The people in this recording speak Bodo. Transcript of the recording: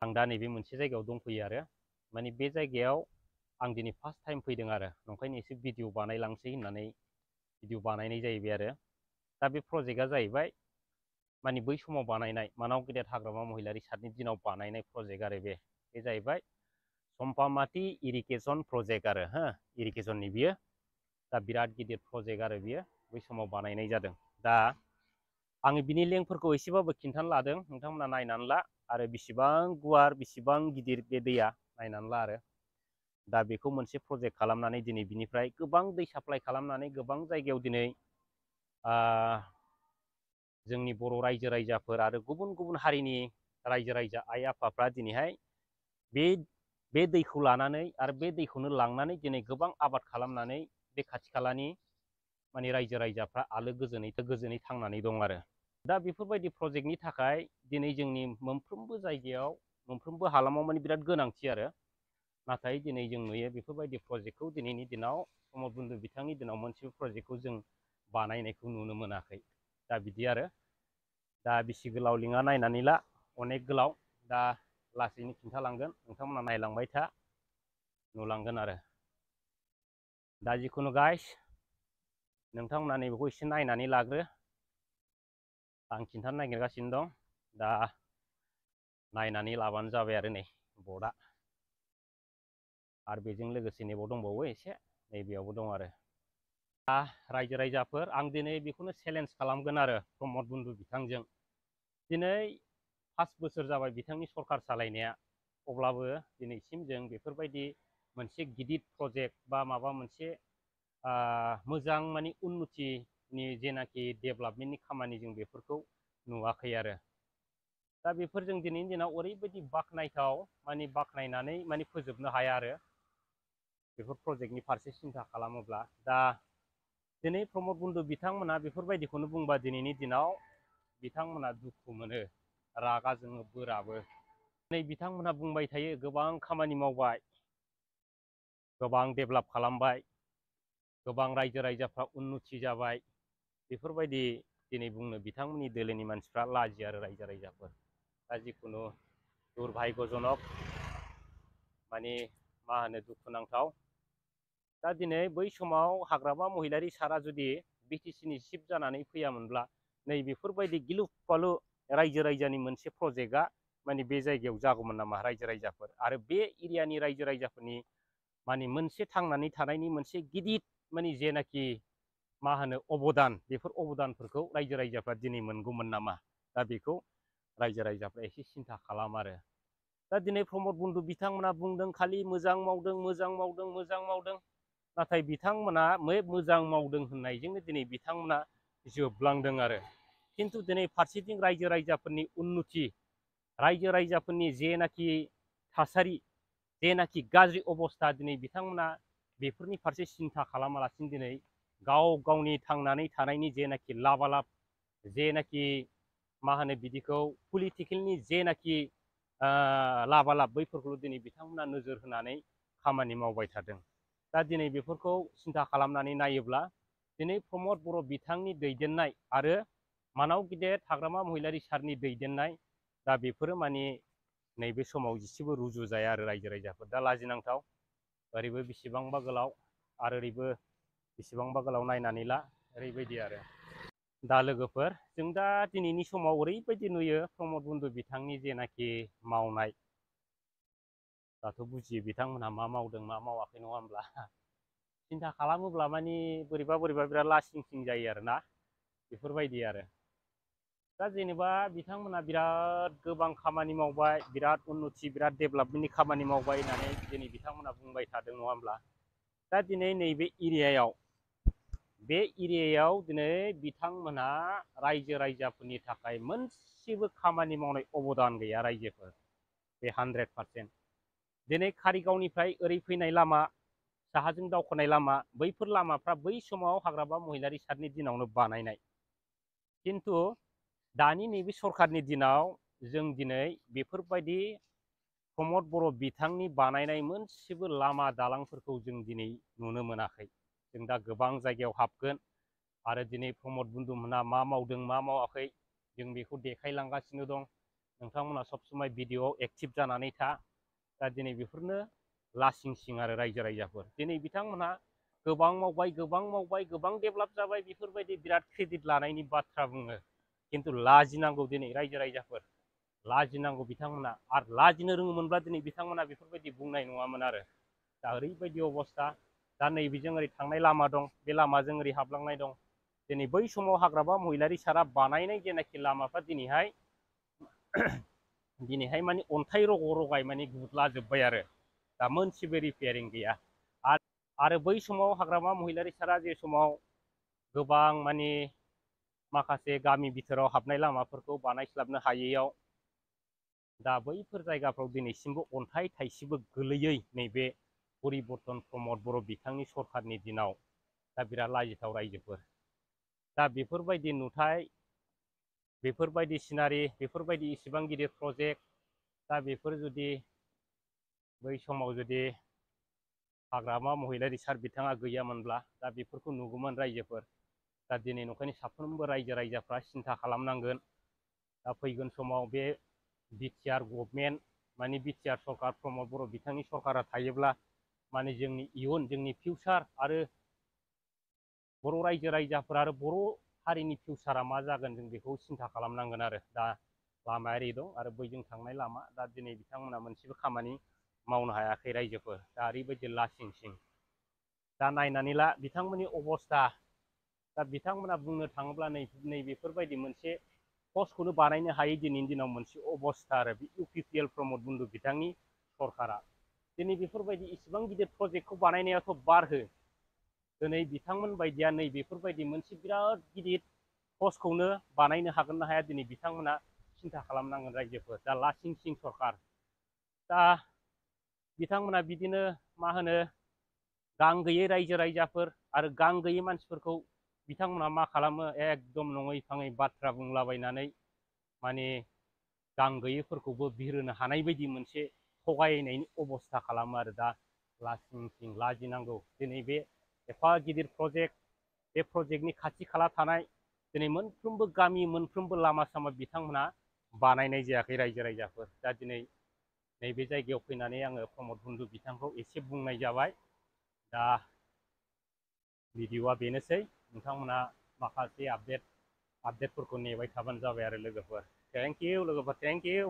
आं दा नैबे मोनसे जायगायाव दंफैयो आरो माने बे जायगायाव आं दिनै फार्स्ट टाइम फैदों आरो नंखायनो एसे भिडिअ बानायलांसै होननानै भिडिअ बानायनाय जायो बे आरो दा बे प्रजेक्टआ जाहैबाय माने बै समाव बानायनाय मानाव गेदेर हाग्रामा महिलारि सारनि दिनाव बानायनाय प्रजेक्ट आरो बे जाहैबाय सम्पामाथि इरिगेसन प्रजेक्ट आरो इरिगेसननि बियो दा बिराद गिदिर प्रजेक्ट आरो बियो बै समाव बानायनाय जादों। दा आङो बिनि लिंकफोरखौ एसेबाबो खिन्थानो लादों, नोंथांमोना नायनानै ला आरो बेसेबां गुवार बेसेबां गिदिर बे दैया नायनानै ला आरो दा बेखौ मोनसे प्रजेक्ट खालामनानै दिनै बिनिफ्राय गोबां दै साप्लाइ खालामनानै गोबां जायगायाव दिनै जोंनि बर' रायजो राजाफोर आरो गुबुन गुबुन हारिनि रायजो राजा आइ आफाफ्रा दिनैहाय बे दैखौ लानानै आरो बे दैखौनो लांनानै दिनै गोबां आबाद खालामनानै बे खाथि खालानि माने रायजो राजाफ्रा आलो गोजोनै थांनानै दं आरो दा बेफोरबायदि प्रजेक्टनि थाखाय दिनै जोंनि मोनफ्रोमबो जायगायाव मोनफ्रोमबो हालामाव माने बिराद गोनांथि आरो नाथाय दिनै जों नुयो बेफोरबायदि प्रजेक्टखौ दिनैनि दिनाव प्रमद बन्धु बिथांनि दिनाव मोनसेबो प्रजेक्टखौ जों बानायनायखौ नुनो मोनाखै। दा बिदि आरो दा बिसि गोलाव लिङा नायनानै ला अनेक गोलाव, दा लासैनो खिन्थालांगोन, नोंथांमोना नायलांबाय था नुलांगोन आरो दा जिखुनु गाइस नोंथांमोना नैबेखौ एसे नायनानै लाग्रो, आं खिन्थानो नागिरगासिनो दं। दा नायनानै लाबानो जाबाय आरो नै बर्डआ आरो बेजों लोगोसे नैबाव दंबावो एसे नैबेयावबो दं आरो दा रायजो राजाफोर आं दिनै बेखौनो चेलेन्ज खालामगोन आरो प्रमद बन्धु बिथांजों। दिनै 5 बोसोर जाबाय बिथांनि सरकार सालायनाया, अब्लाबो दिनैसिम जों बेफोरबायदि मोनसे गिदिर प्रजेक्ट बा माबा मोनसे मोजां माने उन्नतिनि जेनाखि डेभेलपमेन्टनि खामानि जों बेफोरखौ नुवाखै आरो दा बेफोरजों दिनैनि दिनाव ओरैबायदि बाख्नायथाव माने बाख्नायनानै माने फोजोबनो हाया आरो बेफोर प्रजेक्टनि फारसे सिन्था खालामोब्ला। दा दिनै प्रमद बन्धु बिथांमोना बेफोरबायदिखौनो बुंबा दिनैनि दिनाव बिथांमोना दुखु मोनो, रागा जोङो, बोराबो। दिनै बिथांमोना बुंबाय थायो गोबां खामानि मावबाय, गोबां डेभेलप खालामबाय, गोबां रायजो राजाफ्रा उन्नति जाबाय, बेफोरबायदि दिनै बुंनो बिथांमोननि दोलोनि मानसिफ्रा लाजियो आरो रायजो राजाफोर। दा जिखुनु दुरभाग्यजनक माने मा होनो दुखुनांथाव। दा दिनै बै समाव हाग्रामा महिलारि सारा जुदि बिटिसिनि चिफ जानानै फैयामोनब्ला नै बेफोरबायदि गिलु फालु रायजो राजानि मोनसे प्रजेक्टआ माने बे जायगायाव जागौमोन नामा रायजो राजाफोर आरो बे एरियानि रायजो राजाफोरनि माने मोनसे थांनानै थानायनि मोनसे गिदिर माने जेनाखि मा होनो अबदान, बेफोर अबदानफोरखौ रायजो राजाफ्रा दिनै मोनगौमोन नामा? दा बेखौ रायजो राजाफ्रा एसे सिन्था खालाम आरो दा दिनै प्रमद बन्धु बिथांमोना बुंदों खालि मोजां मावदों मोजां मावदों मोजां मावदों, नाथाय बिथांमोना मोजां मावदों होननायजोंनो दिनै बिथांमोना जोबलांदों आरो खिन्थु दिनै फारसेथिं रायजो राजाफोरनि उन्नति, रायजो राजाफोरनि जेनाखि थासारि, जेनाखि गाज्रि अबस्था, दिनै बिथांमोना बेफोरनि फारसे सिन्था खालामालासिनो दिनै गाव गावनि थांनानै थानायनि जेनाखि लाबालाब, जेनाखि मा होनो बिदिखौ पलिटिकेलनि जेनाखि लाबालाब, बैफोरखौ दिनै बिथांमोना नोजोर होनानै खामानि मावबाय थादों। दा दिनै बेफोरखौ सिन्था खालामनानै नायोब्ला दिनै प्रमद बर' बिथांनि दैदेननाय आरो मानाव गेदेर हाग्रामा महिलारि सारनि दैदेननाय, दा बेफोरो माने नैबे समाव एसेबो रुजुजाया आरो रायजो राजाफोर। दा लाजिनांथाव, ओरैबो बेसेबांबा गोलाव आरो ओरैबो बेसेबांबा गोलाव नायनानै ला, ओरैबायदि आरो दा लोगोफोर जों दा दिनैनि समाव ओरैबायदि नुयो प्रमद बन्धु बिथांनि जेनाखि मावनाय, दाथ' बुजियो बिथांमोनहा मा मावदों मा मावाखै, नङा होमब्ला? सिन्था खालामोब्ला माने बोरैबा बोरैबा बिराद लासिं सिं जायो आरोना, बेफोरबायदि आरो दा जेनेबा बिथांमोना बिराद गोबां खामानि मावबाय, बिराद उन्नति, बिराद डेभेलपमेन्टनि खामानि मावबाय होननानै दिनै बिथांमोना बुंबाय थादों, नङा होमब्ला? दा दिनै नैबे एरियायाव दिनै बिथांमोना रायजो राजाफोरनि थाखाय मोनसेबो खामानि मावनाय अबदान गैया रायजोफोर, बे 100%। दिनै कारिगावनिफ्राय ओरै फैनाय लामा, साहाजों दावखोनाय लामा, बैफोर लामाफ्रा बै समाव हाग्रामा महिलारि सारनि दिनावनो बानायनाय, खिन्थु दानि नैबे सरकारनि दिनाव जों दिनै बेफोरबायदि प्रमद बर' बिथांनि बानायनाय मोनसेबो लामा दालांफोरखौ जों दिनै नुनो मोनाखै। जों दा गोबां जायगायाव हाबगोन आरो दिनै प्रमद बन्धु मोनहा मा मावदों मा मावाखै जों बेखौ देखायलांगासिनो दं। नोंथांमोना सब समय भिडिअ एक्टिभ जानानै था। दा दिनै बेफोरनो लासिं सिं आरो रायजो राजाफोर दिनै बिथांमोनहा गोबां मावबाय गोबां डेभेलप जाबाय बेफोरबायदि बिराद क्रेडिट लानायनि बाथ्रा बुङो, खिन्थु लाजिनांगौ दिनै रायजो राजाफोर लाजिनांगौ बिथांमोना। आरो लाजिनो रोङोमोनब्ला दिनै बिथांमोना बेफोरबायदि बुंनाय नङामोन आरो। दा ओरैबायदि अबस्था, दा नैबेजों ओरै थांनाय लामा दं, बे लामाजों ओरै हाबलांनाय दं। दिनै बै समाव हाग्रामा महिलारि सारा बानायनाय जेनाखि लामाफ्रा दिनैहाय माने अन्थाइ रग' रगाय माने गुदलाजोब्बाय आरो दा मोनसेबो रिपेयारिं गैया। आरो बै समाव हाग्रामा महिलारि सारा जे समाव गोबां माने माखासे गामि बिथोराव हाबनाय लामाफोरखौ बानायस्लाबनो हायैयाव दा बैफोर जायगाफ्राव दिनैसिमबो अन्थाइ थाइसेबो गोलैयै नैबे परिबर्तन प्रमद बर' बिथांनि सरखारनि दिनाव दा बिराद लाजिथाव रायजोफोर। दा बेफोरबायदि नुथाय, बेफोरबायदि सिनारि, बेफोरबायदि इसिबां गिदिर प्रजेक्ट, दा बेफोर जुदि बै समाव जुदि हाग्रामा महिलारि सार बिथाङा गैयामोनब्ला दा बेफोरखौ नुगौमोन रायजोफोर। दा दिनै नंखायनो साफ्रोमबो रायजो राजाफ्रा सिन्था खालामनांगोन। दा फैगोन समाव बे बिटिआर गभर्नमेन्ट माने बिटिआर सरकार प्रमद बर' बिथांनि सरकारा थायोब्ला माने जोंनि इयुन, जोंनि फिउचार आरो बर' रायजो राजाफोर आरो बर' हारिनि फिउचारा मा जागोन जों बेखौ सिन्था खालामनांगोन आरो। दा लामाया ओरै दं आरो बैजों थांनाय लामा, दा दिनै बिथांमोना मोनसेबो खामानि मावनो हायाखै रायजोफोर। दा ओरैबायदि लासिं सिं। दा नायनानै ला बिथांमोननि अबस्था। दा बिथांमोना बुंनो थाङोब्ला नैबेफोरबायदि मोनसे पस्टखौनो बानायनो हायै दिनैनि दिनाव मोनसे अबस्था आरो बे इउपिपिएल प्रमद बन्धु बिथांनि सरकारा। दिनै बेफोरबायदि इसिबां गिदिर प्रजेक्टखौ बानायनायाथ' बारहो, दिनै बिथांमोन बायदिया नैबेफोरबायदि मोनसे बिराद गिदिर पस्टखौनो बानायनो हागोन ना हाया दिनै बिथांमोना सिन्था खालामनांगोन रायजोफोर। दा लासिं सिं सरकार। दा बिथांमोना बिदिनो मा होनो गां गैयै रायजो राजाफोर आरो गां गैयै मानसिफोरखौ बिथांमोना मा खालामो, एकदम नङै फाङै बाथ्रा बुंलाबायनानै माने गां गैयैफोरखौबो बिरहोनो हानाय बायदि मोनसे थगायनायनि अबस्था खालामो आरो। दा लासिं सिं लाजिनांगौ। दिनै बे एफा गिदिर प्रजेक्ट, बे प्रजेक्टनि खाथि खाला थानाय दिनै मोनफ्रोमबो गामि, मोनफ्रोमबो लामा सामा बिथांमोना बानायनाय जायाखै रायजो राजाफोर। दा दिनै नैबे जायगायाव फैनानै आङो प्रमद बन्धु बिथांखौ एसे बुंनाय जाबाय। दा भिडिअआ बेनोसै, नोंथांमोना माखासे आपडेटफोरखौ नेबाय थाबानो जाबाय आरो लोगोफोर। थेंक इउ लोगोफोर, थेंक इउ।